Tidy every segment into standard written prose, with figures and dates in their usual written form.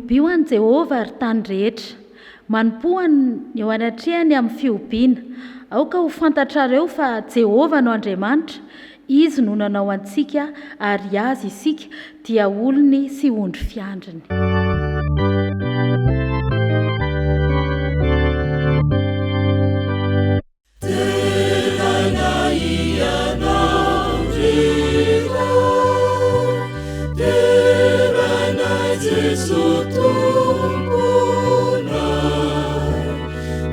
Hobio an'i Jehovah, ry tany rehetra. Manompoa ny eo anatrehany amin'ny fihobiana. Aoka ho fantatrareo fa Jehovah no Andriamanitra, Izy no nanao antsika ary Azy isika, dia olony sy ondry fiandriny. Deraina Ianao ry Ray, deraina Jeso Tomponay,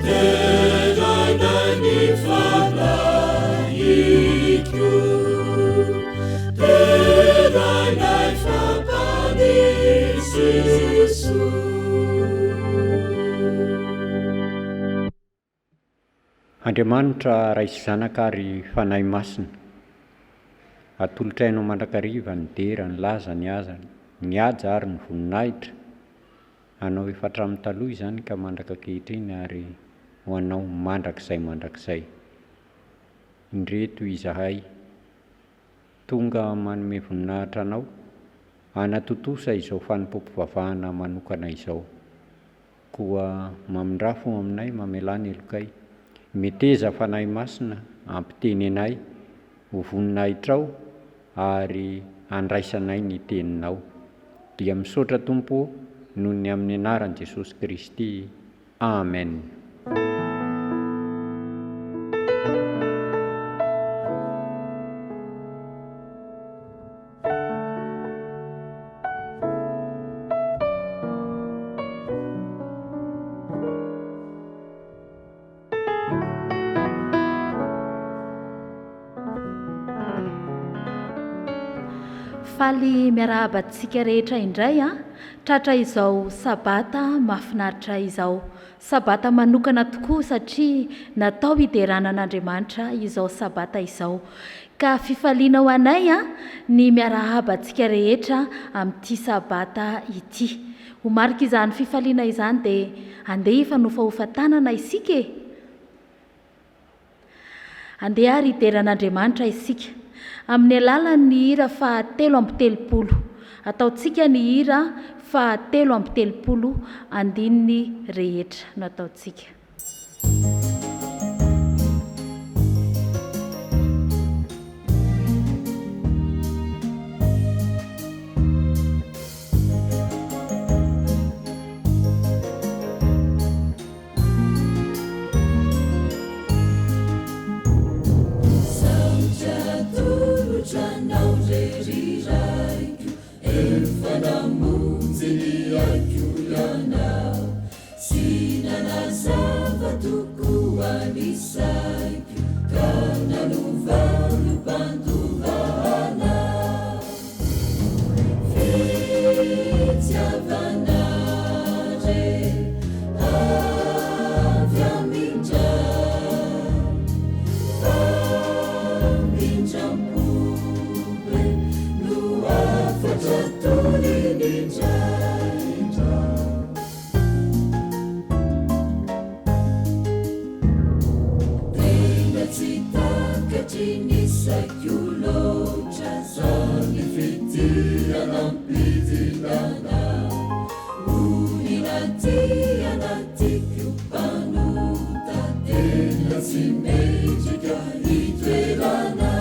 deraina ny Fanahiko, deraina fa Mpamonjy Jeso. Andriamanitra Ray sy Zanaka ary Fanahy Masina, atolotray Anao mandrakariva ny dera, ny laza, ny haza, ny haja ary ny voninahitra, Anao efa hatramin'ny taloha izany ka mandrak'ankehitriny ary ho Anao mandrakizay mandrakizay. Indreto izahay, tonga manome voninahitra Anao, hanatontosa izao fanompoam-pivavahana manokana izao. Koa mamindrà fo aminay, mamelà ny helokay. Meteza Fanahy Masina hampiteny anay ho voninahitrao ary handraisanay ny teninao. Dia misaotra Tompo ô noho ny amin'ny anaran'i Jesosy Kristy. Amen. Faly miarahaba antsika rehetra indray an, tratra izao sabata mahafinaritra izao. Sabata manokana tokoa satria natao hiderana an'Andriamanitra izao Sabata izao. Ka fifaliana ho anay ny miarahaba antsika rehetra amin'ity Sabata ity. Ho marik'izany fifaliana izany dia andeha hifanofahofa tanana isika e! Andeha ary hidera an'Andriamanitra isika, amin'ny alalan'ny hira faha 33. Ataontsika ny hira faha 33, andininy rehetra no ataontsika. Saotra atolotra anao re ry Raiko, efa namonjy ny aiko Ianao, sy nanazava tokoa ny saiko, ka nanova ho mpandova anao. Fitiavana re avy amin-dRay, famindram-po be no hafatra toriny indraindra. Tena tsy takatry ny saiko loatra zany fitia nampidinana Olona tia na tiako mpanota tena tsy mendrika hitoerana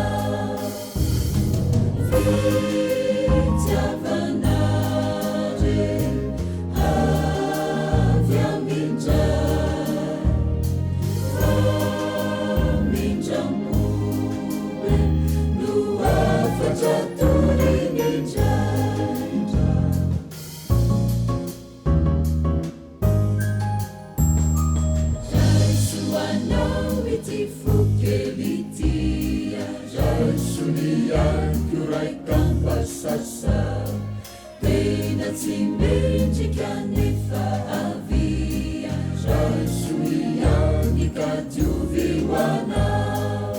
Fitiavana re avy amin-dRay Famindram-po be no hafatra toriny indraindra. Raiso anao ity fo kely ity Raiso ny aiko raikam-pasasa Tena tsy mendrika nefa avia Raiso ihany ka diovy ho anao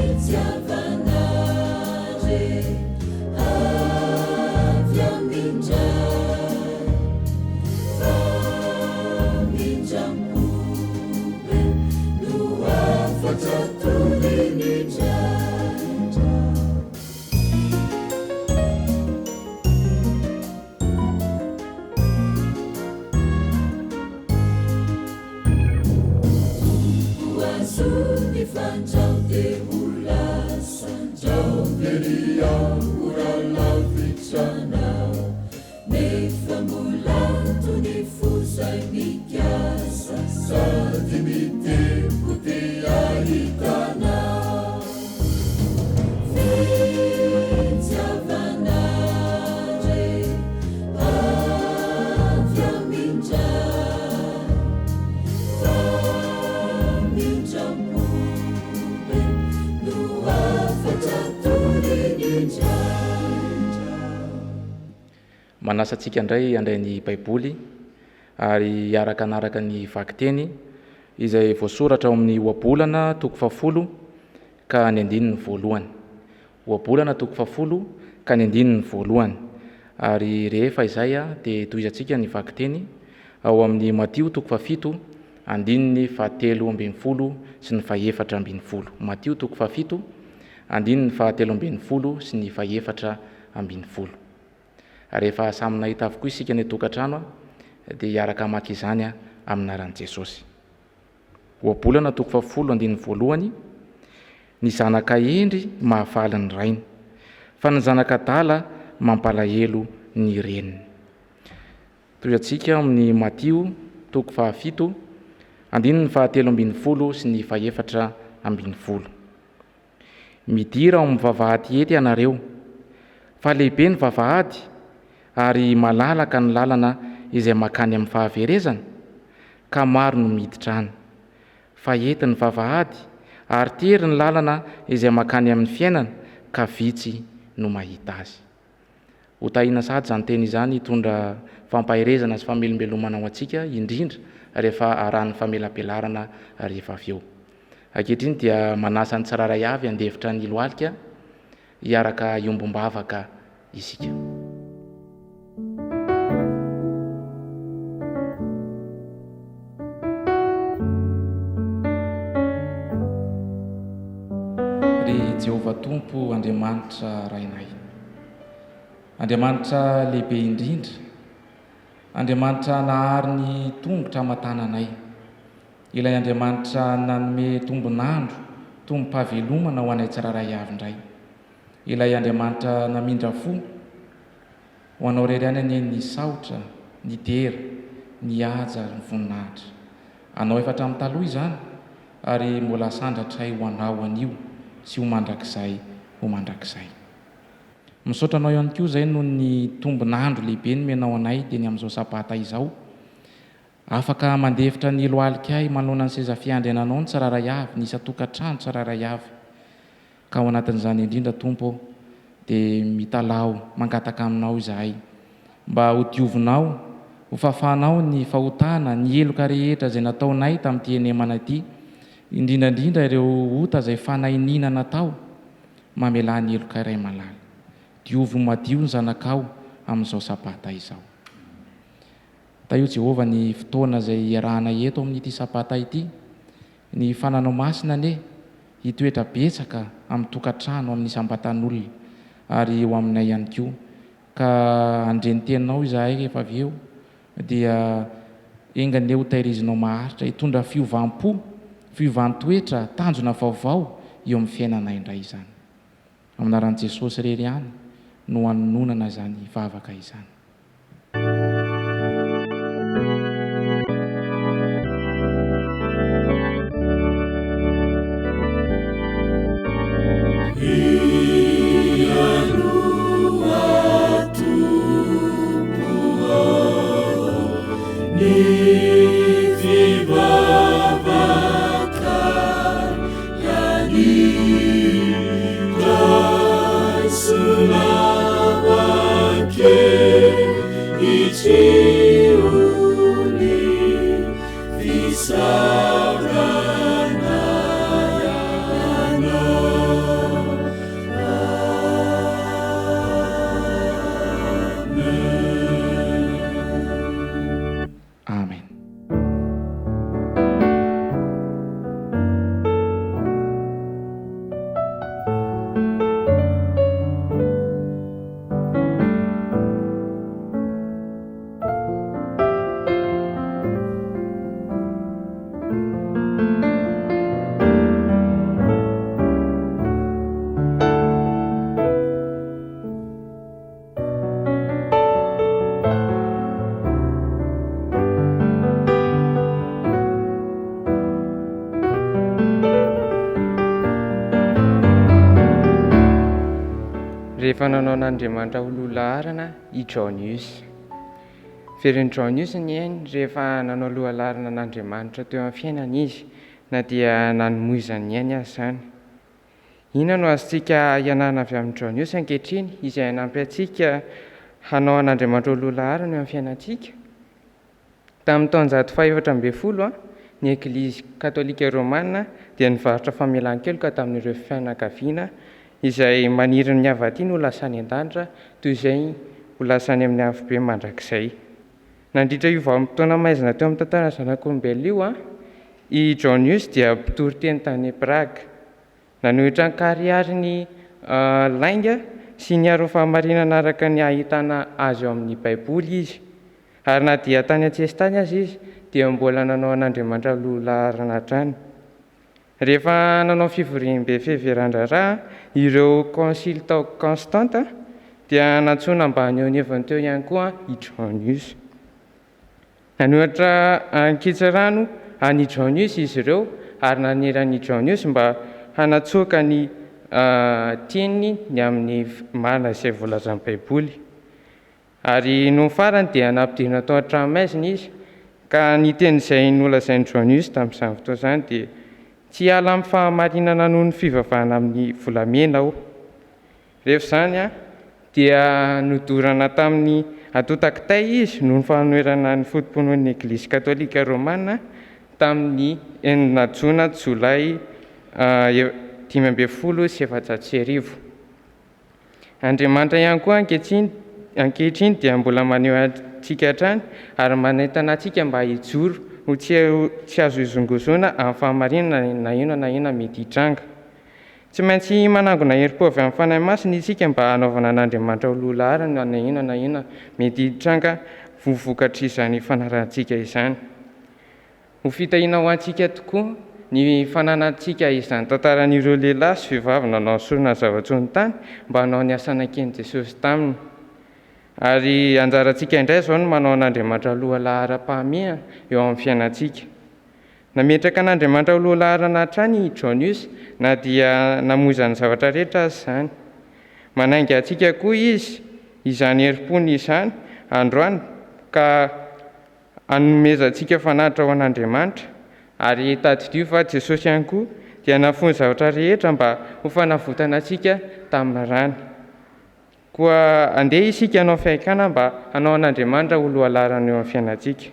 Fitiavana re avy amin-dRay Famindram-po be no hafatra toriny indraindra. Tazony fandrao dia ho lasa Ndrao very aho raha lavitra anao Nefa mbola tony fo zay mikasa Sady mitempo te hahita anao Fitiavana re avy amin-dRay Famindram-po be no hafatra toriny indraindra. Manasa antsika indray handray ny Baiboly ary hiaraka hanaraka ny vakiteny izay voasoratra ao amin'ny Ohabolana toko fahafolo ka ny andininy voalohany. Ohabolana toko fahafolo ka ny andininy voalohany. Ary rehefa izay dia tohizantsika ny vakiteny ao amin'ny Matio toko fahafito andininy fahatelo ambinifolo sy ny fahefatra ambinifolo. Matio toko fahafito andininy fahatelo ambinifolo sy ny fahefatra ambinifolo. Rehefa samy nahita avokoa isika any an-tokantrano dia hiaraka hamaky izany amin'ny anaran'i Jesosy. Ohabolana toko fahafolo andininy voalohany, Ny zanaka hendry mahafaly ny rainy, fa ny zanaka adala mampalahelo ny reniny. Tohizantsika amin'ny Matio toko fahafito andininy fahatelo ambinifolo sy ny fahefatra ambinifolo. Midira ao amin'ny vavahady ety ianareo, fa lehibe ny vavahady ary malalaka ny lalana izay mankany amin'ny fahaverezana, ka maro no miditra any. Fa ety ny vavahady ary tery ny lalana izay mankany amin'ny fiainana, ka vitsy no mahita azy. Ho tahiana sahady izany teny izany hitondra fampaherezana sy famelombelomana ho antsika, indrindra rehefa arahan'ny famelabelarana rehefa avy eo. Ankehitriny dia manasa ny tsirairay avy handefitra ny lohalika hiaraka hiombom-bavaka isika. Ry Jehovah Tompo Andriamanitra Rainay, Andriamanitra lehibe indrindra, Andriamanitra nahary ny tongotra aman-tananay, Ilay Andriamanitra nanome tombon'andro, tombom-pahavelomana ho anay tsirairay avy indray, Ilay Andriamanitra namindra fo, Ho Anao irery ihany anie ny saotra, ny dera, ny haja ary ny voninahitra. Anao efa hatramin'ny taloha izany ary mbola asandratray ho Anao anio sy ho mandrakizay ho mandrakizay. Misaotra Anao ihany koa izay noho ny tombon'andro lehibe nomenao anay teny amin'izao Sabata izao. Afaka mandefitra ny lohalikay manoloana ny seza fiandriananao ny tsirairay avy, ny isan-tokantrano tsirairay avy. Ka ao anatin'izany indrindra Tompo ô, dia mitalaho, mangataka Aminao izahay, mba ho diovinao, ho fafanao ny fahotana, ny heloka rehetra izay nataonay tamin'ity henemana ity, indrindra indrindra ireo ota izay fanahy-nina natao, mamelà ny helokay Ray malala. Diovy ho madio ny zanakao amin'izao Sabata izao. Tahio Jehovah ny fotoana izay iarahanay eto amin'ity Sabata ity, Ny fananao masina anie hitoetra betsaka amin'ny tokantrano, amin'ny isam-batan'olona ary eo aminay ihany koa. Ka handre ny teninao izahay rehefa avy eo dia enga anie ho tahirizinao maharitra hitondra fiovam-po, fiovan-toetra, tanjona vaovao eo amin'ny fiainanay indray izany. Amin'ny anaran'i Jesosy irery ihany no anononana izany vavaka izany. Amen. rehefa nanao an'Andriamanitra ho loha laharana i John Hus. Verin'i John Hus ny ainy rehefa nanao loha laharana an'Andriamanitra teo amin'ny fiainany izy, na dia nanomoizany ny ainy aza izany. Inona no azontsika ianarana avy amin'i John Hus ankehitriny izay hanampy antsika hanao an'Andriamanitra ho loha laharana eo amin'ny fiainantsika? Tamin'ny taonjato fahefatra ambin'ny folo, ny Eglizy Katolika Romana dia nivarotra famelan-keloka tamin'ireo fianakaviana izay maniry ny havan-tiany ho lasa any an-danitra toy izay ho lasa any amin'ny afobe mandrakizay. Nandritra io vanim-potoana maizina teo amin'ny tantaran'ny zanak'olombelona io, i John Hus dia mpitory teny tany Prague. Nanohitra an-karihary ny lainga sy niaro ny fahamarinana araka ny ahitana azy ao amin'ny Baiboly izy. Ary na dia tany an-tsesitany aza izy, dia mbola nanao an'Andriamanitra loha laharana hatrany. Rehefa nanao fivoriambe fiheveran-draharaha ireo konsily tao Constanta, dia nantsoina mba haneho ny heviny teo ihany koa i John Hus. Nanohitra an-kitsirano an'i John Hus izy ireo ary nanery an'i John Hus mba hanatsoaka ny teniny ny amin'ny marina izay voalazan'ny Baiboly. Ary nony farany dia nampidirina tao an-tranomaizina izy, ka ny teny izay nolazain'i John Hus tamin'izany fotoana izany dia, Tsy hiala amin'ny fahamarinana noho ny fivavahana amin'ny volamena aho. Rehefa izany dia nodorana tamin'ny antontan-kitay izy noho ny fanoherana ny foto-pinoan'ny Eglizy Katolika Romana tamin'ny enina jona, jolay, 1415. Andriamanitra ihany koa ankehitriny ankehitriny dia mbola maneho antsika hatrany ary manentana antsika mba hijoro ho tsy tsy azo hozongozonina amin'ny fahamarinana na inona na inona mety hitranga. Tsy maintsy manangona herim-po avy amin'ny Fanahy Masina isika mba hanaovana an'Andriamanitra ho loha laharana na inona na inona mety hitranga ho vokatr'izany fanarahantsika izany. Ho fitahiana ho antsika tokoa ny fananantsika izany tantaran'ireo lehilahy sy vehivavy nanao sorona ny zava-tsoa ny tany mba hanao ny asa nankinin'i Jesosy taminy. Ary anjarantsika indray izao ny manao an'Andriamanitra loha laharam-pahamehana eo amin'ny fiainantsika. Nametraka an'Andriamanitra ho loha laharana hatrany i John Hus na dia namoizany ny zavatra rehetra aza izany. Manainga antsika koa izy izany herim-pony izany androany ka hanomezantsika fanatitra ho an'Andriamanitra, ary tadidio fa Jesosy ihany koa dia nahafoy ny zavatra rehetra mba ho fanavotana antsika tamin'ny rany. Koa andeha isika hanao fihaikana mba hanao an'Andriamanitra ho lohalaharana eo amin'ny fiainantsika.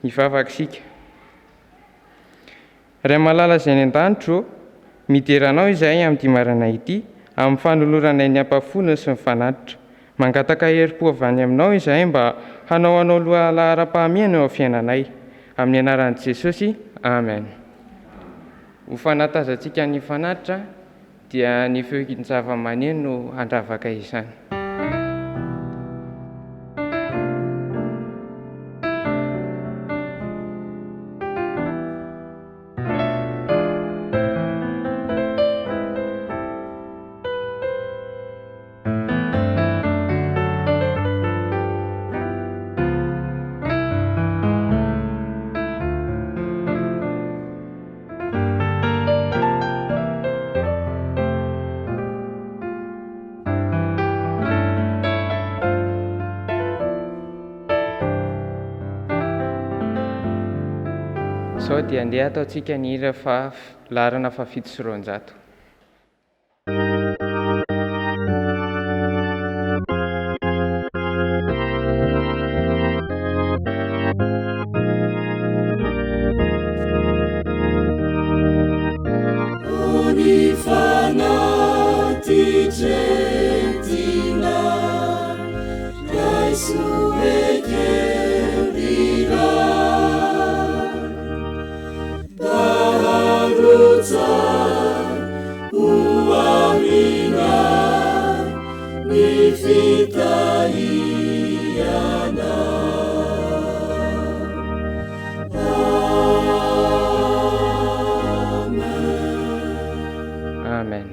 Hivavaka isika. Ray malala izay any an-danitra ô, midera Anao izahay amin'ity maraina ity, amin'ny fanoloranay ny ampahafolony sy ny fanatitra. Mangataka herim-po avy any Aminao izahay mba hanao Anao lohalaharam-pahamehana eo amin'ny fiainanay. Amin'ny anaran'i Jesosy, amen. Ho fanatazantsika ny fanatitra dia ny feon-javamaneno no handravaka izany. Izao dia andeha hataontsika ny hira faha laharana faha207. Amen.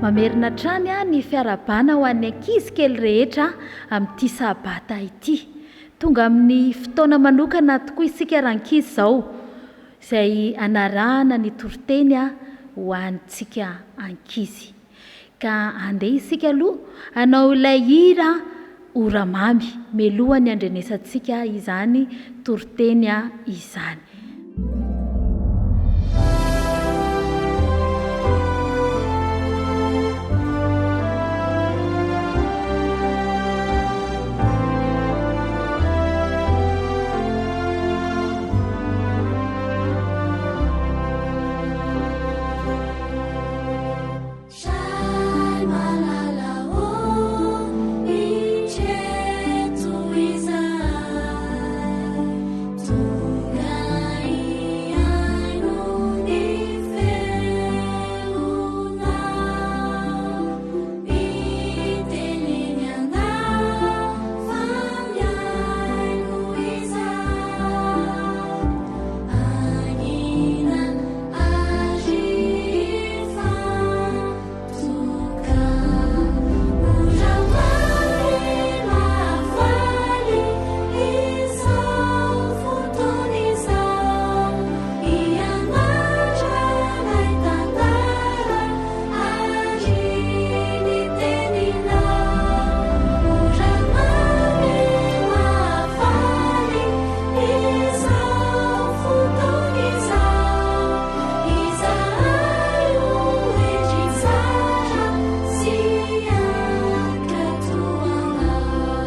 Mamerina hatrany ny fiarahabana ho an'ny ankizy kely rehetra amin'ity sabata ity. Tonga amin'ny fotoana manokana tokoa isika rankizy izao, izay hanarahana ny toriteny ho antsika ankizy. Ka andeha isika aloha hanao ilay hira Ora mamy, mialohan'ny handrenesantsika izany toriteny izany. Ray malala ô, indreto izahay, tonga hihaino ny feonao. Mitenena anay fa mihaino izahay. Angina ary hifantoka. Ora mamy mahafaly izao fotoana izao, hianatranay tantara ary ny teninao. Ora mamy mahafaly Izao fotoana izao, izahay ho hendry tsara sy hankatò Anao. Amen.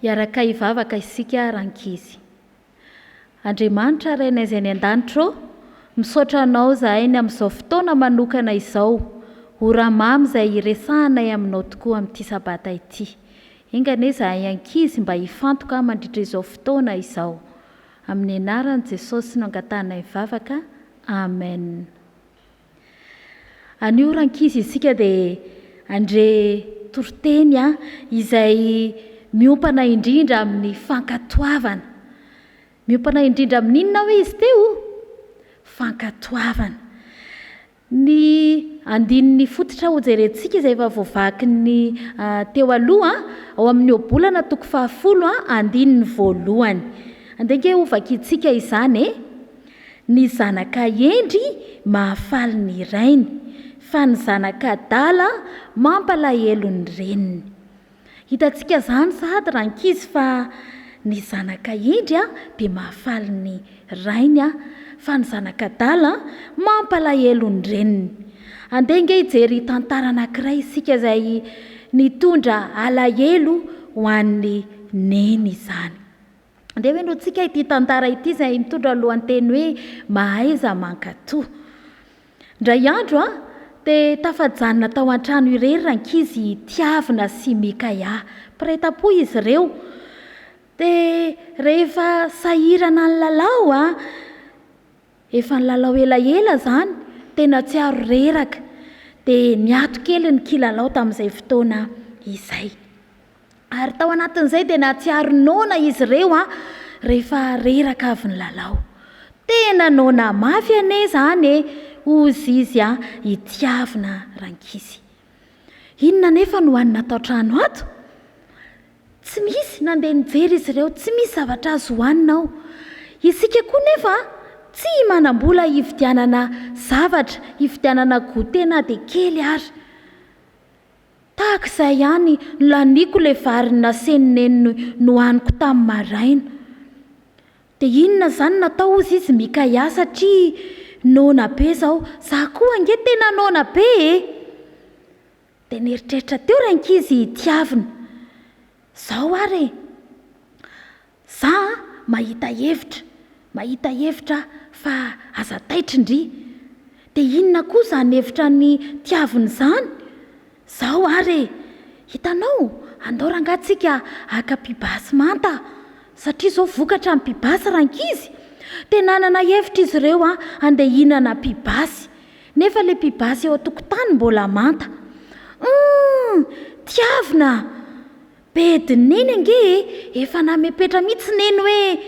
Hiaraka hivavaka isika rankizy. Andriamanitra Rainay izay any an-danitra ô, misaotra Anao izahay ny amin'izao fotoana manokana izao, ora mamy izay hiresahanay Aminao tokoa amin'ity Sabata ity. Enga anie izahay ankizy mba hifantoka mandritra izao fotoana izao. Amin'ny anaran'i Jesosy no angatahanay vavaka. Amen. Anio rankizy isika dia handre toriteny izay miompana indrindra amin'ny fankatoavana. Miompana indrindra amin'inona hoy izy teo? Fankatoavana. Ny andininy fototra hojerentsika izay efa voavakin'ny teo aloha, ao amin'ny Ohabolana toko fahafolo andininy voalohany. Andeha ange hovakintsika izany e! Ny zanaka hendry mahafaly ny rainy, fa ny zanaka adala mampalahelo ny reniny. Hitantsika izany sahady rankizy fa ny zanaka hendry dia mahafaly ny rainy fa ny zanaka adala mampalahelo ny reniny. Andeha ange hijery tantara anankiray isika izay nitondra alahelo ho an'ny neny izany. Andeha henointsika ity tantara ity izay mitondra lohanteny hoe Mahaiza mankatò. Indray andro an, dia tafajanona tao an-trano irery rankizy i Tiavina sy Mikaia. Mpiray tampo izy ireo. Dia rehefa sahirana nilalao an, efa nilalao elaela izany, tena tsiaro reraka. Dia niato kely ny kilalao tamin'izay fotoana izay. Ary tao anatin'izay dia nahatsiaro noana izy ireo rehefa reraka avy nilalao. Tena noana mafy anie izany e! hozy izy itiavina rankizy. Inona anefa no hanina ato an-trano ato? Tsy misy, nandeha nijery izy ireo, tsy misy zavatra azo hohanina ao. Isika koa nefa tsy manam-bola hividianana zavatra, hividianana goûter na dia kely ary. Tahaka izay ihany, nolaniako ilay vary nasen'i Neny nohaniko tamin'ny maraina. Dia inona izany no natao hozy izy Mikaia satria noana be izao. Za koa ange tena noana be e! Dia nieritreritra teo rankizy tiavina. Izao ary e! Za an mahita hevitra, mahita hevitra aho fa aza taitra ndry. Dia inona koa izany hevitra ny tiavina izany? Zao ary e! Hitanao, andao rangaha tsika haka pibasy manta satria zao vokatra ny pibasy rankizy! Dia nanana hevitra izy ireo an handeha hihinana pibasy, nefa ilay pibasy eo an-tokotany mbola manta. Humm! Tiavina! Bedin'i Neny ange e! Efa namepetra mihitsy Neny hoe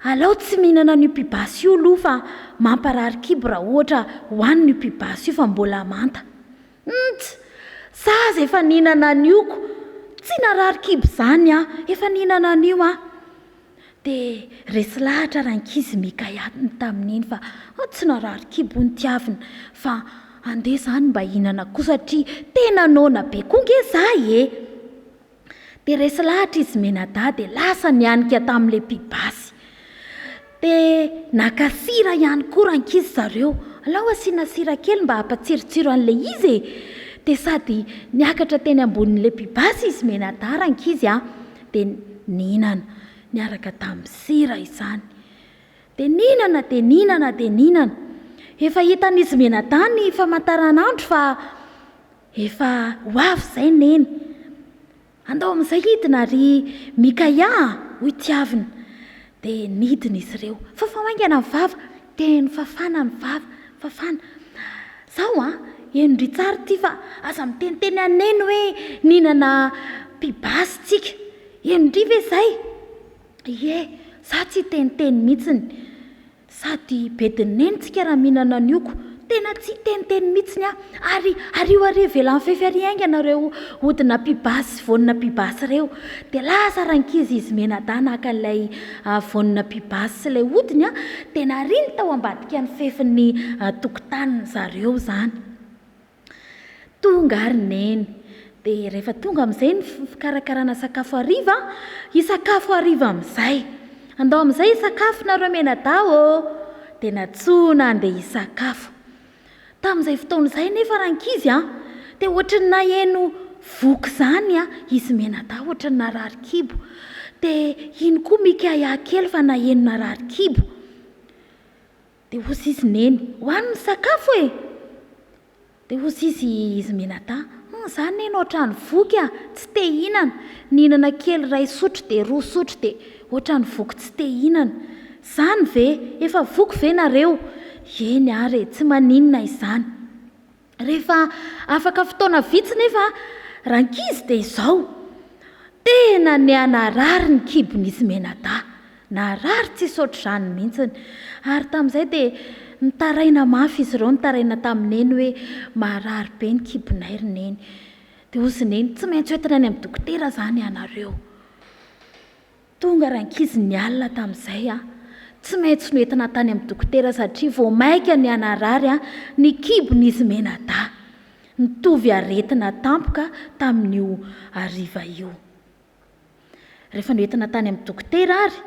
alao tsy mihinana an'io pibasy io aloha fa mamparary kibo raha ohatra hohanina io pibasy io fa mbola manta. Nts! Zaza efa nihinana an'io ko! Tsy narary kibo izany aho, efa nihinana an'io aho. Dia resy lahatra rankizy Micaiah tamin'iny fa tsy narary kibo hono Tiavina fa andeha izany mba hihinana koa satria tena noana be koa nge za e! Dia resy lahatra izy mianadahy dia lasa nianika tamin'ilay mpibasy. Dia naka sira ihany koa rankizy zareo, alao asiana sira kely mba hampatsirotsiro an'ilay izy e! Dia sady niakatra teny ambonin'ilay mpibasy izy mianadahy rankizy a! Dia nihinana niaraka tamin'ny sira izany. Dia nihinana dia nihinana dia nihinana. Efa hitan'izy mianadahy ny famantaranandro fa efa ho avy izay Neny. Andao amin'izay hidina ry Mikaia a! hoy Tiavina. Dia nidina izy ireo. Fafao haingana ny vava! Dia nofafana ny vava. Fafana. Zao an, heno-dry tsara ity fa aza miteniteny an'i Neny hoe nihinana pibasy tsika. Heno-dry ve izay? Ie, za tsy hiteniteny mihitsiny. Sady bedin'i Neny tsika raha mihinana an'io ko. Tena tsy hiteniteny mihitsiny aho. Ary ario ary ivelan'ny fefy ary haingana ireo hodina pibasy sy voanina pibasy ireo. Dia lasa rankizy izy mianadahy naka an'ilay voanina pibasy sy ilay hodiny dia nariany tao ambadika ny fefin'ny tokotanin zareo izany. Tonga ary Neny. Dia rehefa tonga amin'izay ny fikarakarana sakafo hariva, hisakafo hariva amin'izay. Andao amin'izay hisakafo nareo mianadahy ô! Dia nantsoina handeha hisakafo. Tamin'izay fotoana izay anefa rankizy an, dia ohatry ny naheno voky izany izy mianadahy, ohatry ny narary kibo. Dia iny koa Mikaia kely fa naheno narary kibo. Dia hozy izy Neny, hoano ny sakafo e! Dia hozy izy izy mianadahy, hum, za Neny ohatran'ny voky a, tsy te hihinana. Nihinana kely iray sotro dia roa sotro dia ohatran'ny voky tsy te hihinana. Izany ve? Efa voky ve nareo? Eny ary e, tsy maninona izany. Rehefa afaka fotoana vitsy nefa rankizy dia izao, tena niha-narary ny kibon'izy mianadahy. Narary tsisy ohatr'izany mihitsiny. Ary tamin'izay dia nitaraina mafy izy ireo, nitaraina tamin'i Neny hoe, marary be ny kibonay ry Neny. Dia hozy Neny, tsy maintsy hoentina any amin'ny dokotera izany ianareo. Tonga rankizy ny alina tamin'izay an! Tsy maintsy noentina tany amin'ny dokotera satria vao mainka nihanarary ny kibon'izy mianadahy. Nitovy aretina tampoka tamin'io hariva io. Rehefa noentina tany amin'ny dokotera ary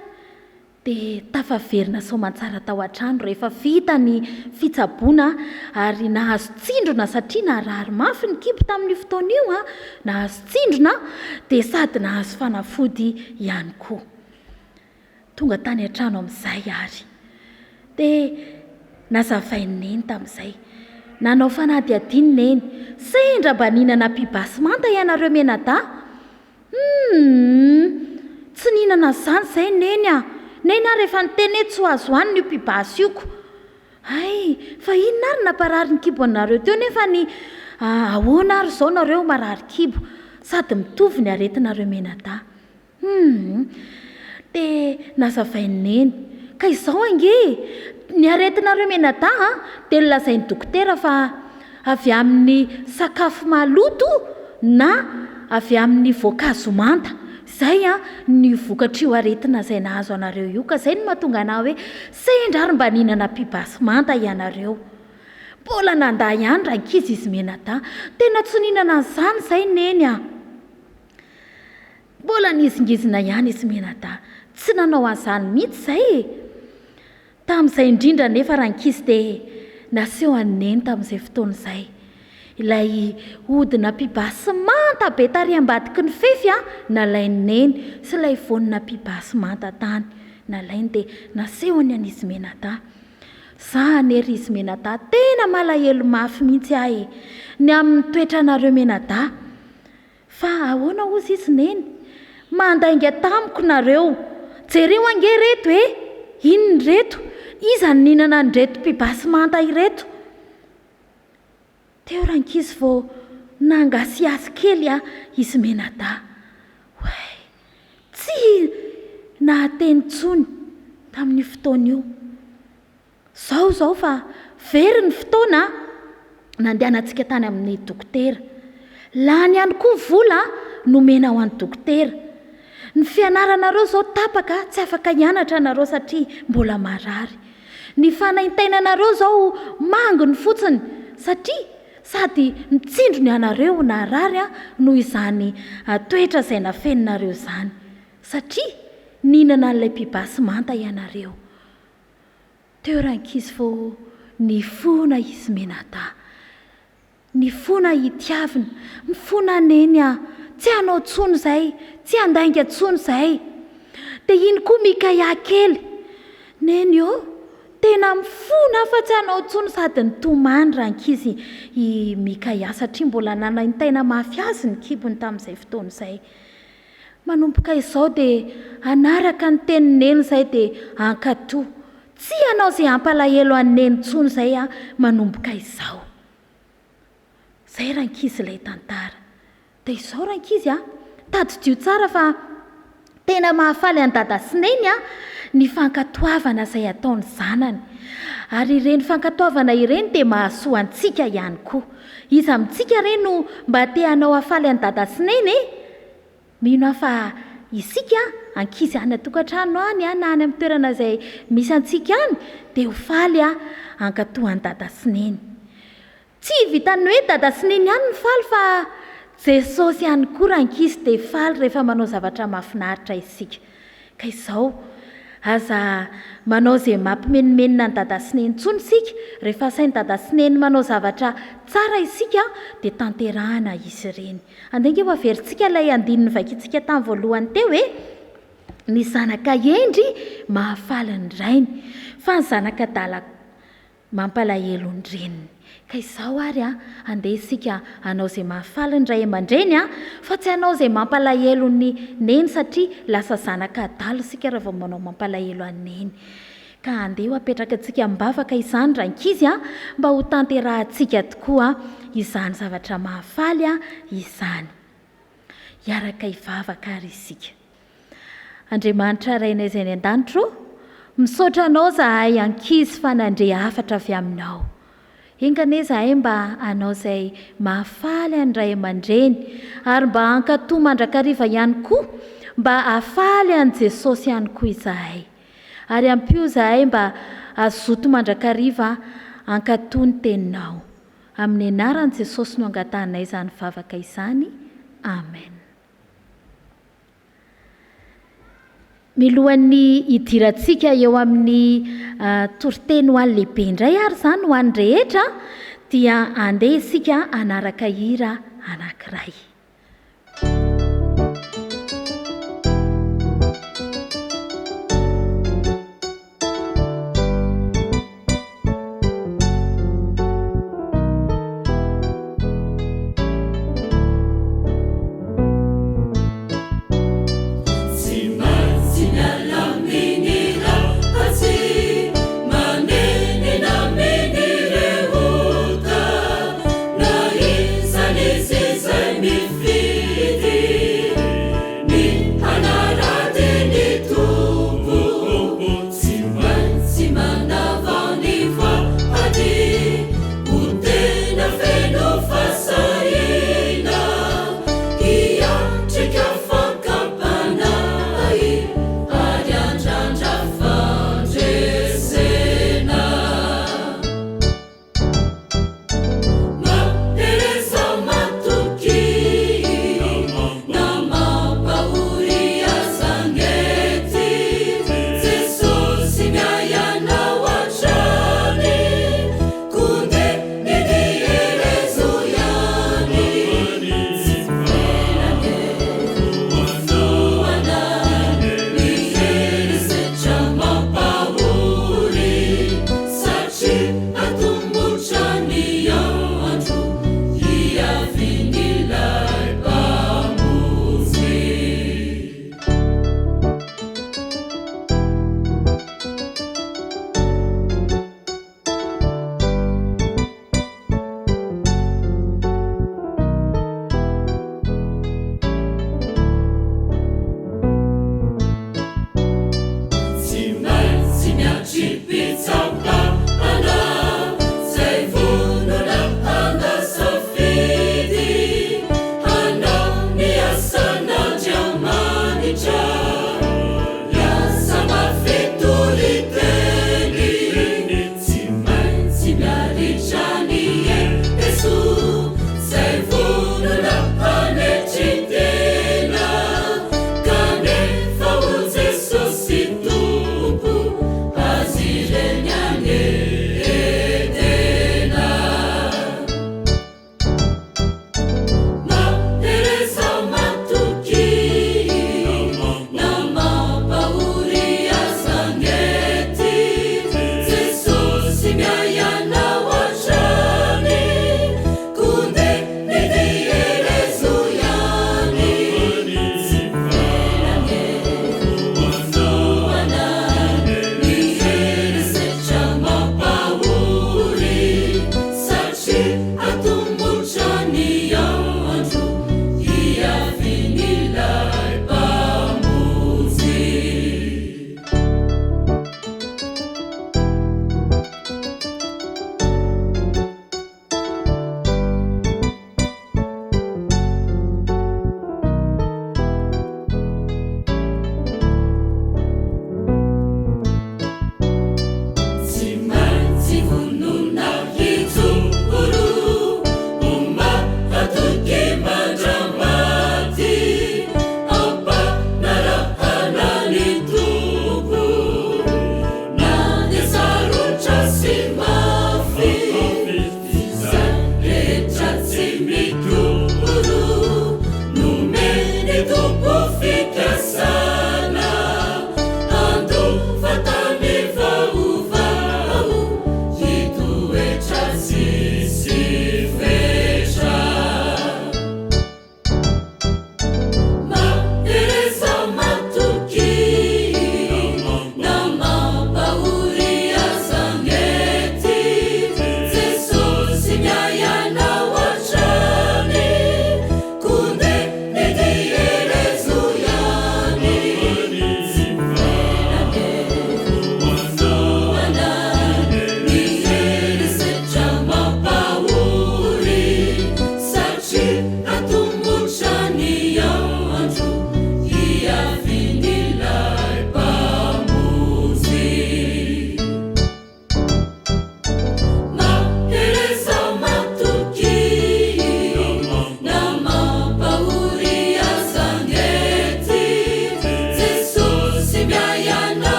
dia tafaverina soamantsara tao an-trano rehefa vita ny fitsaboana ary nahazo tsindrona satria narary mafy ny kibo tamin'io fotoana io, nahazo tsindrona dia sady nahazo fanafody ihany koa. Tonga tany an-trano amin'izay ary dia nazavain'i Neny tamin'izay. Nanao fanadihadiana Neny, sendra mba nihinana pibasy manta ianareo mianadahy? Humm! Tsy nihinana an'izany izay Neny a! Neny ary efa niteny hoe tsy ho azo hanina io pibasy io ko! Hay! Fa inona ary namparary ny kibo anareo teo nefa ny ahoana ary izao nareo marary kibo? Sady mitovy ny aretinareo mianadahy. Humm! Dia nazavain'i Neny. Ka izao ange e! Ny aretinareo mianadahy an, dia nolazain'ny dokotera fa avy amin'ny sakafo maloto na avy amin'ny voankazo manta. Izay an, ny vokatr'io aretina izay nahazo anareo io. Ka izay no mahatonga anà hoe sendra ary mba nihinana pibasy manta ianareo. Mbola nandà ihany rankizy izy mianadahy. Tena tsy nihinana an'izany izay Neny a! Mbola nihizingizina ihany izy mianadahy. Tsy nanao an'izany mihitsy izay e! Tamin'izay indrindra anefa rankizy dia naseho an'i Neny tamin'izay fotoana izay. Ilay hodina pibasy manta be tary ambadiky ny fefy nalain'i Neny sy ilay voanina pibasy manta tany nalainy dia nasehony an'izy mianadahy. Za anie ry izy mianadahy tena malahelo mafy mihitsy aho e! Ny amin'ny toetranareo mianadahy. Fa ahoana hozy izy Neny? Mandainga tamiko nareo! Jereo ange ireto e! Inona ireto? Iza no nihinana an'ireto mpibasy manta ireto? Teo rankizy vao nangasihasy kely izy mianadahy. nahateny intsony tamin'io fotoana io. Zao izao fa very ny fotoana nandehanantsika tany amin'ny dokotera. Lany ihany koa ny vola nomena ho an'ny dokotera. Ny fianaranareo izao tapaka, tsy afaka hianatra nareo satria mbola marary. Ny fanaintainanareo izao manginy fotsiny satria sady mitsindro ny anareo narary noho izany toetra izay nafeninareo izany. Satria nihinana an'ilay pibasy manta ianareo. Teo rankizy vao nifona izy mianadahy. Nifona hitiavina. Mifona Neny a! Tsy hanao tsony izay, tsy handainga tsony izay. Dia iny koa Mikaia kely. Neny ô! Tena mifona aho fa tsy hanao tsony sady nitomany rankizy i Mikaia satria mbola nanaintaina mafy azy ny kibony tamin'izay fotoana izay. Manomboka izao dia hanaraka ny tenin'i Neny izay dia hankatò. Tsy hanao izay hampalahelo an'i Neny intsony izay aho manomboka izao. Izay rankizy ilay tantara. Dia izao rankizy a! Tadidio tsara fa tena mahafaly an'i Dada sy Neny a, ny fankatoavana izay ataon'ny zanany. Ary ireny fankatoavana ireny dia mahasoa antsika ihany koa. Iza amintsika re no mba te hanao hafaly an'i Dada sy Neny e? Mino aho fa isika ankizy any an-tokantrano any na any amin'ny toerana izay misy antsika any dia ho faly hankatò an'i Dada sy Neny. Tsy vitan'ny hoe Dada sy Neny ihany no faly fa Jesosy ihany koa rankizy dia faly rehefa manao zavatra mahafinaritra isika. Ka izao, aza manao izay mampimenomenona an'i Dada sy Neny intsony isika. Rehefa asain'i Dada sy Neny manao zavatra tsara isika dia tanterahana izy ireny. Andeha ange ho averintsika ilay andininy novakintsika tamin'ny voalohany teo e! Ny zanaka hendry mahafaly ny rainy, fa ny zanaka adala Mampalahelo ny reniny. Ka izao ary an, andeha isika hanao izay mahafaly ny ray aman-dreny an, fa tsy hanao izay mampalahelo ny neny satria lasa zanaka adala isika raha vao manao mampalahelo an'i neny. Ka andeha ho apetrakantsika am-bavaka izany rankizy an, mba ho tanterahantsika tokoa izany zavatra mahafaly izany. Hiaraka hivavaka ary isika. Andriamanitra Rainay izay any an-danitra ô, misaotra Anao izahay ankizy fa nandre hafatra avy Aminao. Enga anie izahay mba hanao izay mahafaly an'ny ray aman-dreny ary mba hankatò mandrakariva ihany koa mba hahafaly an'i Jesosy ihany koa izahay. Ary ampio izahay mba hazoto mandrakariva hankatò ny Teninao. Amin'ny anaran'i Jesosy no angatahanay izany vavaka izany. Amen. Milohan'ny hidirantsika eo amin'ny toriteny ho an'ny lehibe indray ary izany ho an'ny rehetra dia andeha isika hanaraka hira anankiray. Tsy maintsy miala amin'ny ratsy, manenina amin'ireo ota, na iza n'iza izay.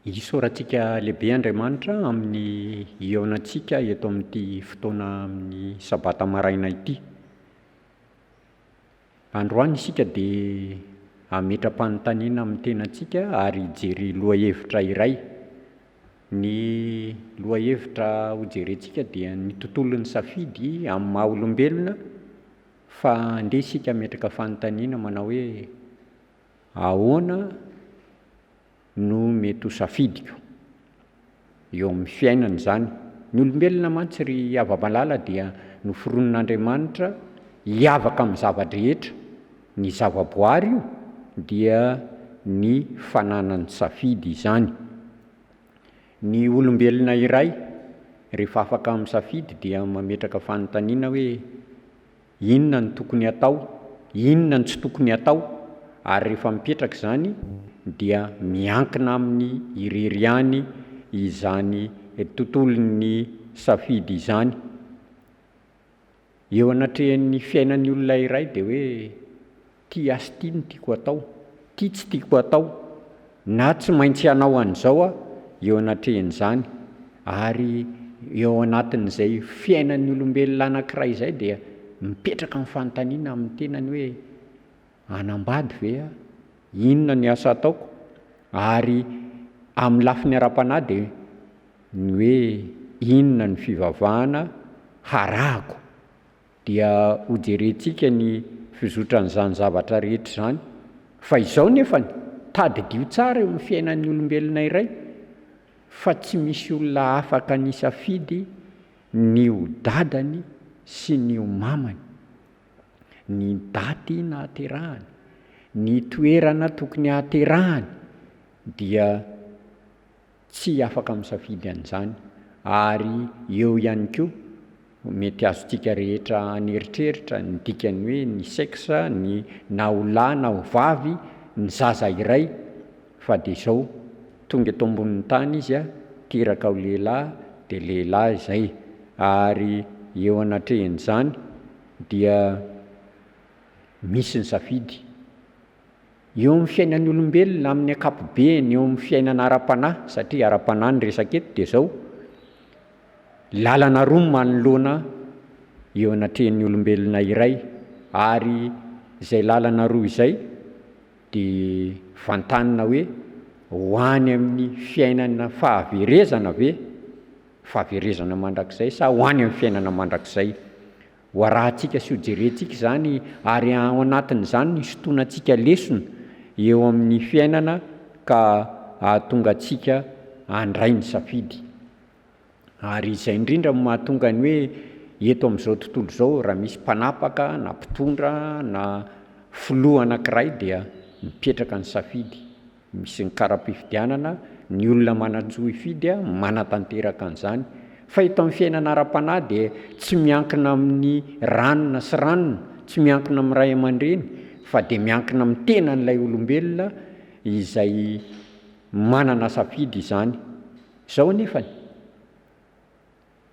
Isaorantsika lehibe Andriamanitra amin'ny hihaonantsika eto amin'ity fotoana amin'ny sabata maraina ity. Androany isika dia hametra-panontaniana amin'ny tenantsika ary hijery lohahevitra iray. Ny lohahevitra hojerentsika dia ny tontolon'ny safidy amin'ny maha olombelona fa andeha isika hametraka fanontaniana manao hoe ahoana no mety ho safidiko eo amin'ny fiainana izany. Ny olombelona mantsy ry hava-malala dia noforonin'Andriamanitra hiavaka amin'ny zava-drehetra, ny zava-boary io dia ny fananany safidy izany. Ny olombelona iray rehefa afaka misafidy dia mametraka fanontaniana hoe Inona no tokony hatao, inona no tsy tokony hatao, ary rehefa mipetraka izany dia miankina aminy irery ihany izany tontolon'ny safidy izany. Eo anatrehan'ny fiainan'ny olona iray dia hoe Ty ahy sy ty no tiako atao, ty tsy tiako atao, na tsy maintsy hanao an'izao aho eo anatrehan'izany, ary eo anatin'izay fiainan'ny olombelona anankiray izay dia mipetraka ny fanontaniana amin'ny tenany hoe, hanambady ve aho? Inona ny asa ataoko? Ary amin'ny lafiny ara-panahy dia ny hoe inona ny fivavahana harahako? Dia hojerentsika ny fizotran'izany zavatra rehetra izany. Fa izao nefany, tadidio tsara eo amin'ny fiainan'ny olombelona iray, fa tsy misy olona afaka nisafidy ny ho dadany sy ny ho mamany, ny daty nahaterahany, ny toerana tokony hahaterahany, dia Tsy afaka misafidy an'izany ary eo ihany koa mety azontsika rehetra an'eritreritra ny dikan'ny hoe ny sexe, ny na ho lahy na ho vavy ny zaza iray fa dia izao, tonga eto ambonin'ny tany izy teraka ho lehilahy dia lehilahy izay ary eo anatrehan'izany dia misy ny safidy. Eo amin'ny fiainan'ny olombelona amin'ny ankapobeny, eo amin'ny fiainana ara-panahy, satria ara-panahy ny resaka eto dia izao, lalana roa no manoloana eo anatrehan'ny olombelona iray, ary izay lalana roa izay dia vantanina hoe ho any amin'ny fiainana fahaverezana ve, fahaverezana mandrakizay sa ho any amin'ny fiainana mandrakizay. Ho arahantsika sy ho jerentsika izany ary ao anatin'izany no hisintonantsika lesona eo amin'ny fiainana ka hahatonga antsika handray ny safidy. Ary izay indrindra no mahatonga ny hoe eto amin'izao tontolo izao raha misy mpanapaka na mpitondra na filoha anankiray dia mipetraka ny safidy. Misy ny kara-pifidianana, ny olona manan-jo hifidy manatanteraka an'izany. Fa eto amin'ny fiainana ara-panahy dia tsy miankina amin'ny ranona sy ranona, tsy miankina amin'ny ray aman-dreny, fa dia miankina amin'ny tenan'ilay olombelona izay manana safidy izany. Izao anefany.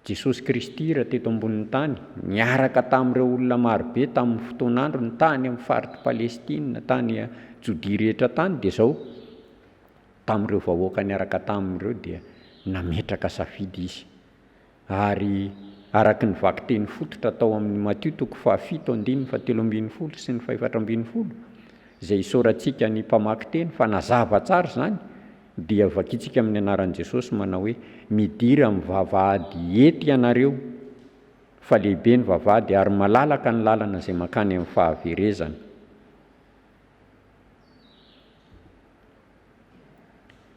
Jesosy Kristy raha teto ambonin'ny tany, niaraka tamin'ireo olona marobe tamin'ny fotoan'androny tany amin'ny faritr'i Palestina, tany Jodia rehetra tany, dia izao, tamin'ireo vahoaka niaraka taminy ireo dia nametraka safidy Izy. Ary araka ny vakiteny fototra tao amin'ny Matio toko fahafito andininy fahatelo ambin'ny folo sy ny fahefatra ambin'ny folo, izay isaorantsika ny mpamaky teny fa nazava tsara izany, Dia vakintsika amin'ny anaran'i Jesosy manao hoe, Midira amin'ny vavahady ety ianareo, fa lehibe ny vavahady ary malalaka ny lalana izay mankany amin'ny fahaverezana.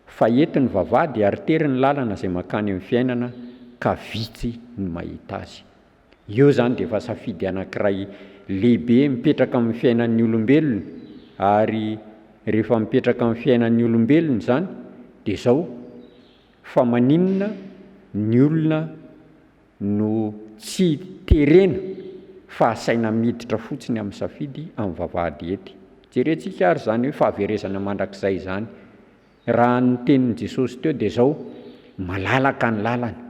Fa ety ny vavahady ary tery ny lalana izay mankany amin'ny fiainana, ka vitsy ny mahita azy. Eo izany dia efa safidy anankiray lehibe mipetraka amin'ny fiainan'ny olombelona ary rehefa mipetraka amin'ny fiainan'ny olombelona izany dia izao fa maninona ny olona no tsy terena fa asaina miditra fotsiny amin'ny safidy amin'ny vavahady ety. Jerentsika ary izany hoe fahaverezana mandrakizay izany. Raha ny tenin'i Jesosy teo dia izao, malalaka ny lalana.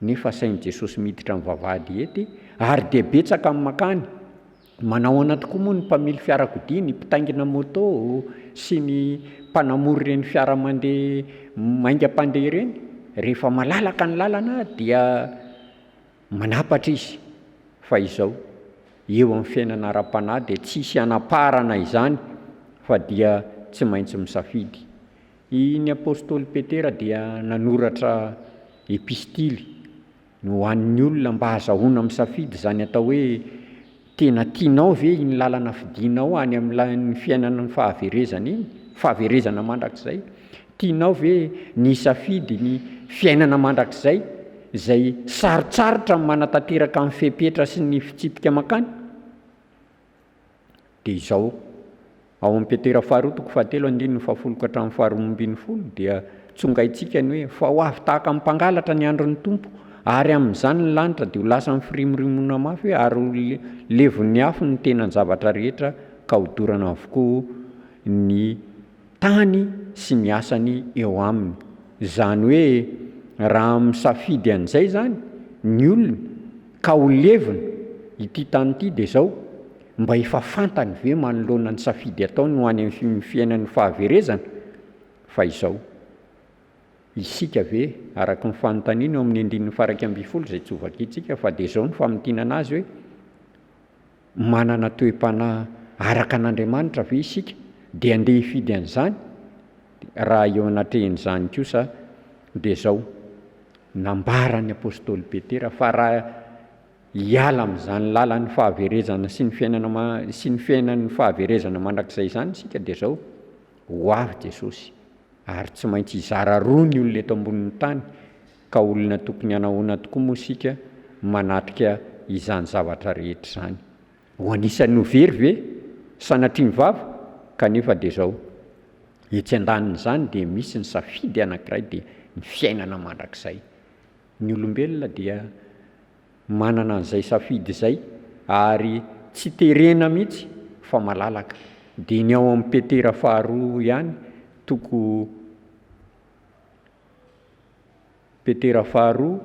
Nefa asain'i Jesosy miditra amin'ny vavahady ety, ary dia betsaka ny mankany. Manao ahoana tokoa moa ny mpamily fiarakodia, ny mpitaingina moto sy ny mpanamory ireny fiara mandeha maingam-pandeha ireny? Rehefa malalaka ny lalana dia manapatra izy. Fa izao, eo amin'ny fiainana ara-panahy dia tsisy hanaparana izany fa dia tsy maintsy misafidy. I ny apostoly Petera dia nanoratra epistily Ho an'ny olona mba azahoana misafidy izany atao hoe tena tianao ve iny lalana fidinao any amin'ilay fiainana ny fahaverezana iny, fahaverezana mandrakizay? Tianao ve ny hisafidy ny fiainana mandrakizay izay sarotsarotra ny manatanteraka ny fepetra sy ny fitsipika mankany? Dia izao, ao amin'ny Petera faharoa toko fahatelo andininy fahafolo ka hatramin'ny faharoa ambinifolo dia tsongaintsika ny hoe, Fa ho avy tahaka ny mpangalatra ny andron'ny Tompo, ary amin'izany ny lanitra dia ho lasa mifirimorimoana mafy ary ho levon'ny afo ny tenan-javatra rehetra ka hodorana avokoa ny tany sy ny asany eo aminy. Izany hoe raha misafidy an'izay izany ny olona ka ho levona ity tany ity dia izao, mba efa fantany ve manoloana ny safidy ataony ho any amin'ny fiainan'ny fahaverezana? Fa izao, isika ve, araka ny fanontaniana eo amin'ny andininy faha 11 izay tsy hovakintsika fa dia izao ny famintinana azy hoe, Manana toe-panahy araka an'Andriamanitra ve isika dia andeha hifidy an'izany? Raha eo anatrehan'izany kosa dia izao, nambaran'ny apostoly Petera fa raha hiala amin'izany lalan'ny fahaverezana sy ny fiainana sy ny fiainan'ny fahaverezana mandrakizay izany isika dia izao, ho avy Jesosy ary tsy maintsy hizara roa ny olona eto ambonin'ny tany Ka olona tokony hanahoana tokoa moa isika manatrika izany zavatra rehetra izany? Ho anisan'ny ho very ve? Sanatria ny vava? Kanefa dia izao, etsy andanin'izany dia misy ny safidy anankiray dia ny fiainana mandrakizay. Ny olombelona dia manana an'izay safidy izay ary tsy terena mihitsy fa malalaka. Dia ny ao amin'ny Petera faharoa ihany toko Petera faharoa,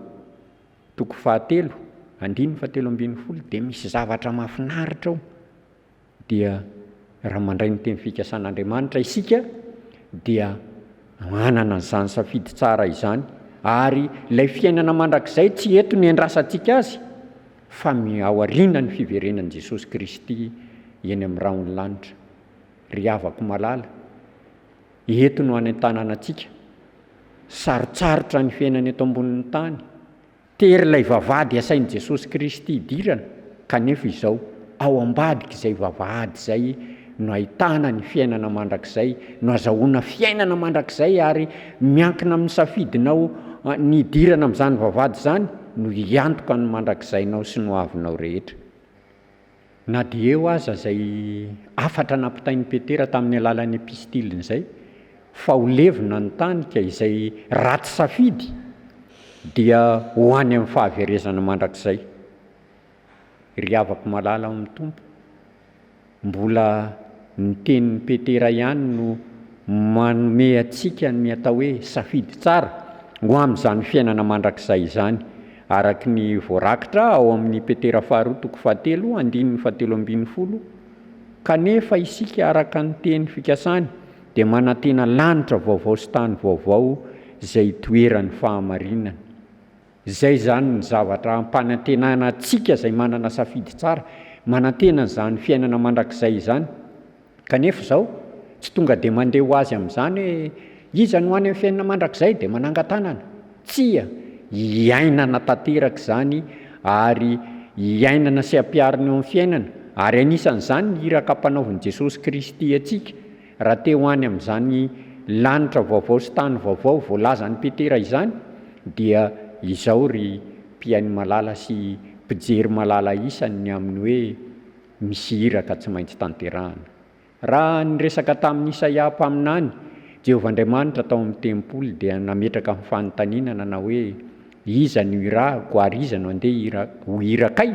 toko fahatelo, andininy fahatelo ambinifolo dia misy zavatra mahafinaritra ao, dia raha mandray ny teny fikasan'Andriamanitra isika dia manana an'izany safidy tsara izany, ary ilay fiainana mandrakizay tsy eto ny andrasantsika azy fa aoriana ny fiverenan'i Jesosy Kristy eny amin'ny rahon'ny lanitra. Ry havako malala, Eto no anentanana antsika. Sarotsarotra ny fiainana eto ambonin'ny tany. Tery ilay vavahady asain'i Jesosy Kristy hidirana, kanefa izao, ao ambadik'izay vavahady izay no ahitana ny fiainana mandrakizay, no azahoana fiainana mandrakizay ary miankina amin'ny safidinao ny hidirana amin'izany vavahady izany no hiantoka ny mandrakizainao sy ny hoavinao rehetra. Na dia eo aza izay hafatra nampitain'i Petera tamin'ny alalan'ny epistiliny izay, fa ho levona ny tany ka izay ratsy safidy dia ho any amin'ny fahaverezana mandrakizay. Ry havako malala ao amin'ny Tompo, mbola ny tenin'i Petera ihany no manome antsika ny atao hoe safidy tsara ho amin'izany fiainana mandrakizay izany, araka ny voarakitra ao amin'ny Petera faharoa toko fahatelo andininy fahatelo ambinifolo, Kanefa isika araka ny teny fikasany dia manantena lanitra vaovao sy tany vaovao izay itoeran'ny fahamarinana. Izay izany ny zavatra ampanantenana antsika izay manana safidy tsara, manantena an'izany fiainana mandrakizay izany. Kanefa izao, tsy tonga dia mandeha ho azy amin'izany hoe iza no any amin'ny fiainana mandrakizay dia manangan-tanana. Tsia, iainana tanteraka izany ary iainana sy ampiharina eo amin'ny fiainana, ary anisan'izany ny iraka ampanaovin'i Jesosy Kristy antsika raha te ho any amin'izany lanitra vaovao sy tany vaovao voalazan'i Petera izany dia izao ry mpihaino malala sy mpijery malala isany ny amin'ny hoe Misy iraka tsy maintsy tanterahana. Raha niresaka tamin'i Isaia mpaminany, Jehovah Andriamanitra tao amin'ny tempoly dia nametraka ny fanontaniana nanao hoe, Iza no hirahako ary iza no handeha ho irakay?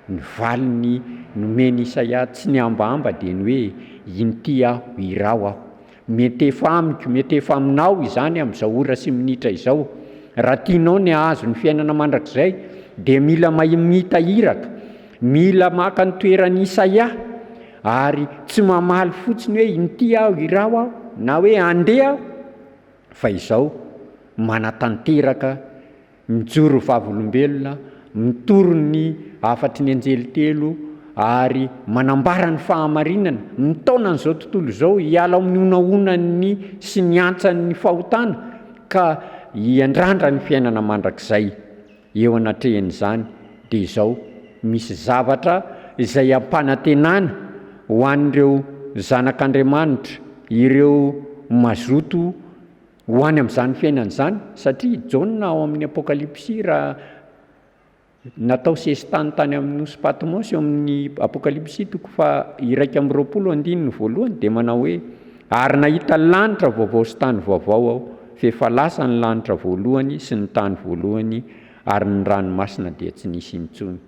Ny valiny nomen'i Isaia tsy nihambahamba dia ny hoe, Inty aho, iraho aho. Miantefa amiko, miantefa aminao izany amin'izao ora sy minitra izao. Raha tianao ny hahazo ny fiainana mandrakizay dia mila mamita iraka. Mila maka ny toeran'i Isaia ary tsy mamaly fotsiny hoe inty aho, iraho aho, na hoe andeha aho, fa izao, manatanteraka, mijoro vavolombelona, mitory ny hafatry ny anjely telo ary manambara ny fahamarinana, mitaona an'izao tontolo izao hiala ao amin'ny honahonan'ny sy ny hantsan'ny fahotana ka hiandrandra ny fiainana mandrakizay. Eo anatrehan'izany dia izao, misy zavatra izay ampanantenana ho an'ireo zanak'Andriamanitra, ireo mazoto ho any amin'izany fiainana izany, satria i Jaona ao amin'ny Apokalypsy raha natao sesitany tany amin'ny nosy Patmos eo amin'ny Apokalypsy toko faha 21 andininy voalohany dia manao hoe ary nahita lanitra vaovao sy tany vaovao aho f'efa lasa ny lanitra voalohany sy ny tany voalohany ary ny ranomasina dia tsy nisy intsony.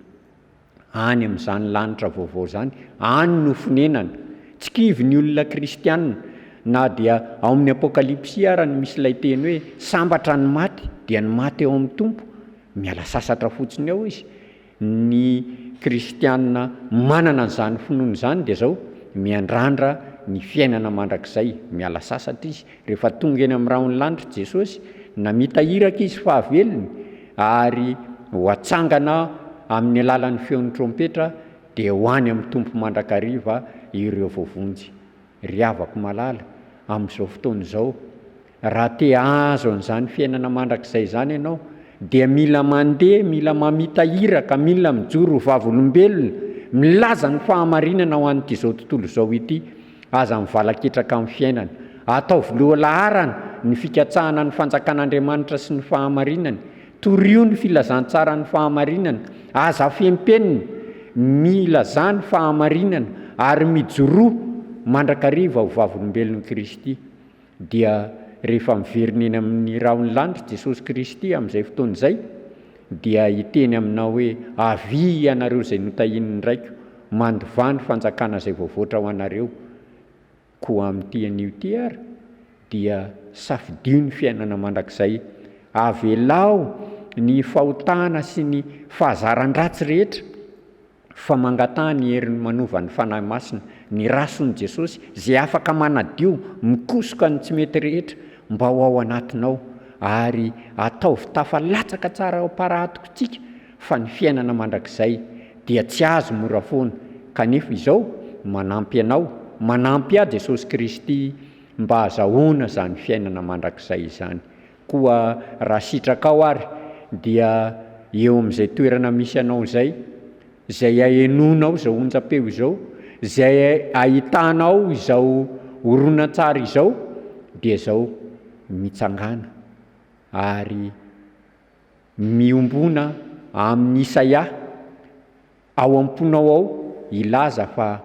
Any amin'izany lanitra vaovao izany, any no fonenana. Tsy kivy ny olona kristiana, na dia ao amin'ny Apokalypsy ara no misy ilay teny hoe sambatra ny maty, dia ny maty ao amin'ny Tompo. Miala sasatra fotsiny ao izy. Ny kristiana manana an'izany finoana izany dia izao, miandrandra ny fiainana mandrakizay, miala sasatra izy, rehefa tonga eny amin'ny rahon'ny lanitra Jesosy, namita iraka izy fahavelony, ary ho atsangana amin'ny alalan'ny feon'ny trompetra dia ho any amin'ny Tompo mandrakariva ireo voavonjy. Ry havako malala, amin'izao fotoana izao, raha te hahazo an'izany fiainana mandrakizay izany ianao, dia mila mandeha, mila mamita iraka, mila mijoro ho vavolombelona, milaza ny fahamarinana ho an'ity izao tontolo izao ity. Aza mivalaketraka amin'ny fiainana. Ataovy lohalaharana ny fikatsahana ny fanjakan'Andriamanitra sy ny fahamarinany. Torio ny filazantsaran'ny fahamarinana. Aza afempenina. Milazà ny fahamarinana ary mijoroa mandrakariva ho vavolombelon'i Kristy. Dia rehefa miverina eny amin'ny rahon'ny lanitra Jesosy Kristy amin'izay fotoana izay, dia hiteny aminao hoe, Avia ianareo izay notahian'ny Raiko, mandovà ny fanjakana izay voavoatra ho anareo. Koa amin'ity anio ity ary, dia safidio ny fiainana mandrakizay. Avelao ny fahotana sy ny fahazaran-dratsy rehetra. Fa mangataha ny heriny manova ny Fanahy Masina, ny Rason'i Jesosy, izay afaka manadio, mikosoka ny tsy mety rehetra mba ho ao anatinao, ary ataovy tafalatsaka tsara ao am-parahatokintsika fa ny fiainana mandrakizay dia tsy azo mora foana, kanefa izao manampy anao, manampy ahy Jesosy Kristy mba hazahoana izany fiainana mandrakizay izany. Koa raha sitrakao ary dia eo amin'izay toerana misy anao izay, izay ahenoanao izao onjam-peo izao, izay ahitanao izao horonantsary izao, dia izao, mitsangàna ary miombona amin'i Isaia, Ao am-ponao ao hilaza fa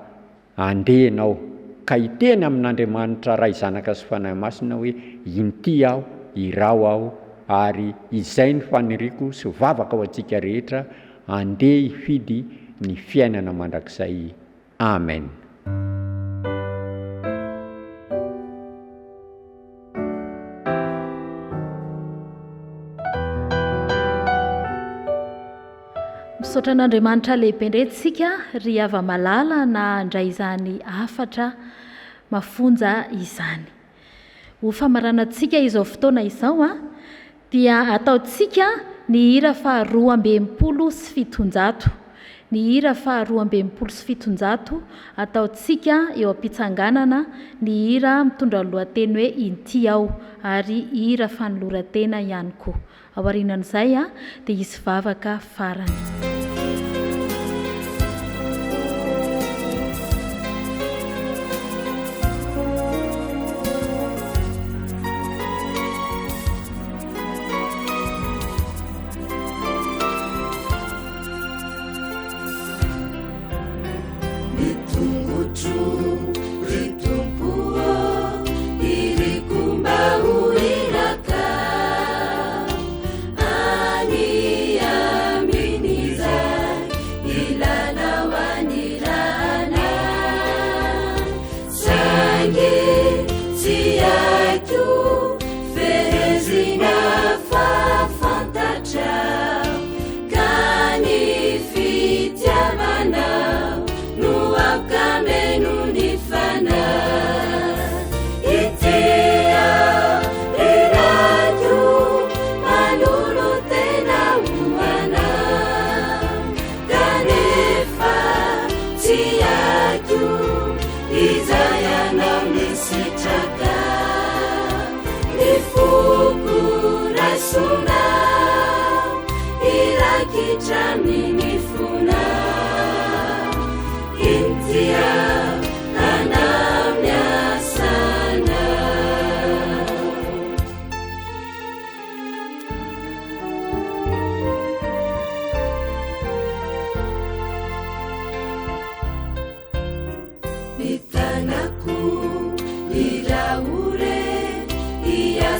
andeha ianao ka hiteny amin'Andriamanitra Ray Zanaka sy Fanahy Masina hoe inty aho, iraho aho ary izay ny faniriako sy vavaka ho antsika rehetra andeha hifidy ny fiainana mandrakizay. Amen. Misaotra an'Andriamanitra lehibe indray tsika ry hava-malala nandray izany hafatra mafonja izany. Ho famaranantsika izao fotoana izao dia ataontsika ny hira faha 762. Ny hira faha 762 ataontsika eo am-pitsanganana ny hira mitondra ny lohateny hoe Inty aho ary hira fanoloran-tena ihany koa. Aorianan'izay dia hisy vavaka farany. Ny tongotro ry Tompo ô, iriko mba ho iraka any amin'izay.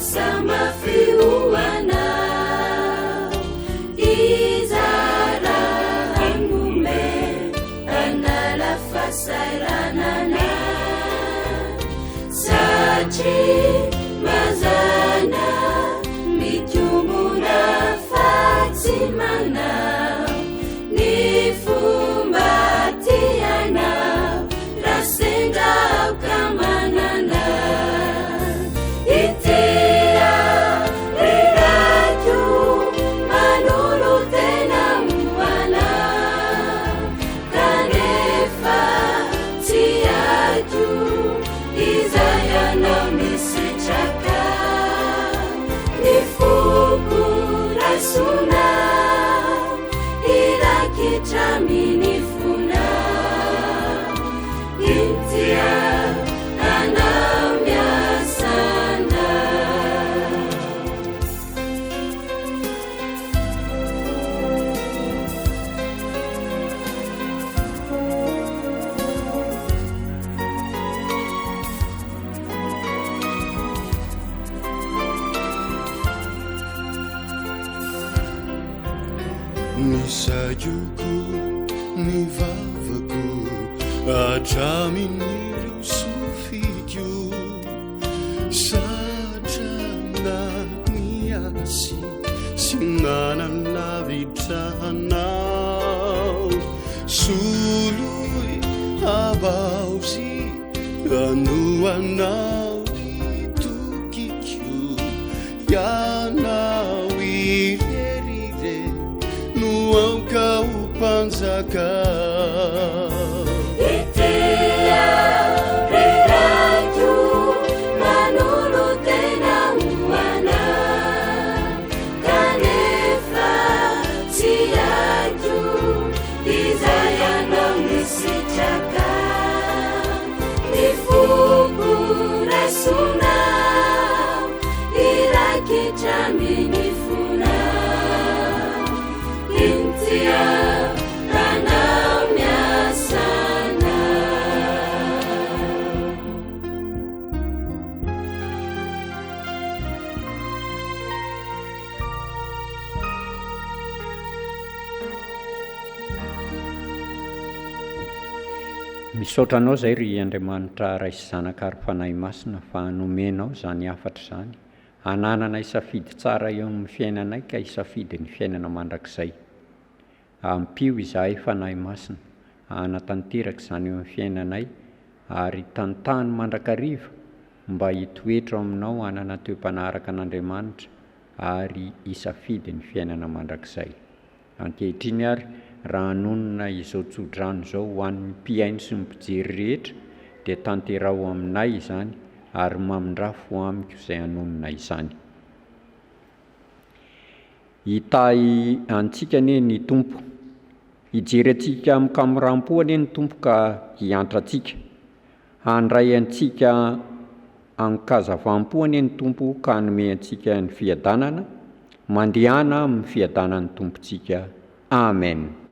Miasa mafy ho anao Iza raha hanome hanala fahasahiranana Satria mazàna mitombona fa tsy manao ny fomba tianao raha sendra aoka manana Ity aho ry Raiko manolo-tena ho anao kanefa tsy haiko izay anao misitraka ny foko raisona hirakitra amin'ny fonao Inty aho anao miasana. Ny saiko ny vavako hatramin'ireo sofiko satrana ny asy sy nanalavitra anao soloy havaozy hanoanao ny tokiko ianao irery re no aoka ho mpanjaka. Ity aho ry Raiko manolo-tena ho anao kanefa tsy haiko izay anao misitraka ny foko raisona hirakitra amin'ny fonao Inty aho anao miasana. Misaotra Anao izay ry Andriamanitra Ray sy Zanaka ary Fanahy Masina fa nomenao izany hafatra izany hanananay safidy tsara eo amin'ny fiainanay ka hisafidy ny fiainana mandrakizay. Ampio izahay Fanahy Masina hanatanteraka izany eo amin'ny fiainanay ary tantano mandrakariva mba hitoetra ao aminao hanana toe-panahy araka an'Andriamanitra ary hisafidy ny fiainana mandrakizay. Ankehitriny ary, raha hanonona izao tsodrano izao ho an'ny mpihaino sy ny mpijery rehetra, dia tanteraho aminay izany ary mamindrafo amiko izay hanonona izany. Hitahy antsika anie ny Tompo. Hijery antsika amin-kamoram-po anie ny Tompo ka hiantra antsika. Handray antsika an-kazavam-po anie ny Tompo ka hanome antsika ny fiadanana. Mandehana amin'ny fiadanan'ny Tompontsika. Amen.